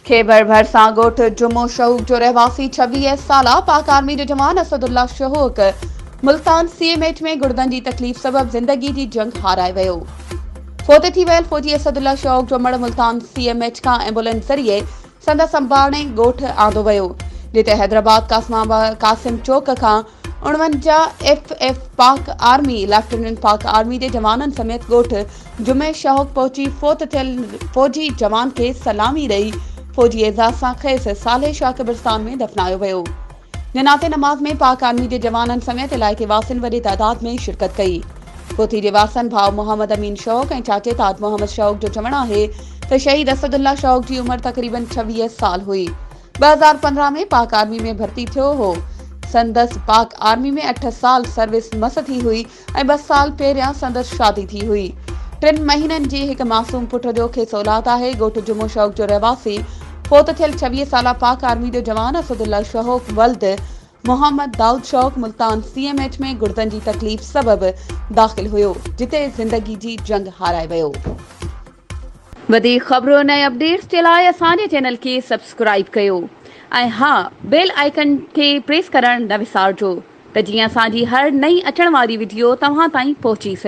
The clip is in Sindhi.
کيبر ڀرسان ڳوٺ جمعو شهوڪ جو رهواسي 26 سالا پاڪ آرمي جو جوان Asadullah Shahok Multan C M H ۾ گڙدن جي تڪليف سبب زندگي جي جنگ هارائي ويو. فوت ٿي ويل فوجي اسدالله شهوڪ جو مڙهه ملتان سي ايم ايڇ کان ايمبولينس ذريعي سندس امباڻي ڳوٺ آندو ويو، جتي حيدرآباد قاسم چوڪ کان 49 F F Pak army lieutenant Pak army جي جوانن سميت ڳوٺ جمعي شهوڪ پهچي فوت ٿيل فوجي جوان کي سلامي ڏئي فوجي اعزاز سان کيس صالح شاهه قبرستان ۾ دفنايو ويو. جنازي نماز ۾ پاڪ آرمي جي جوانن سميت علائقي واسين وڏي تعداد ۾ شرڪت ڪئي. فوتي جي وارثن ڀاء محمد امين شوق ۽ چاچي تاج محمد شوق جو چوڻ آهي ته شهيد اسد الله شوق جي عمر تقريبن 26 سال هئي. 2015 ۾ پاڪ آرمي ۾ ڀرتي ٿيو هو. سندس پاڪ آرمي ۾ اٺ سال سروس مس ٿي هئي ۽ ٻه سال پهريان سندس شادي ٿي هئي. ٽن مهينن جي هڪ معصوم پٽ جو کيس اولاد آهي. ڳوٺ جمعو شوق جو رهواسي فوت ٿيل 26 سالا پاڪ آرمي جو جوان اسدالله شوق ولد Muhammad Daud Shauq Multan C M H ۾ گڙدن جي تڪليف سبب داخل هيو جتي زندگي جي جنگ هارائي ويو. وڌيڪ خبرن ۽ اپڊيٽس جي لاء اسان جي چينل کي سبسڪرائيب ڪيو ۽ ها بيل آئيڪن کي پريس ڪرڻ نه وسارجو. ته جيئن اسان جي هر نئين اچڻ واري وڊيو توهان تائين پهچي سگهي.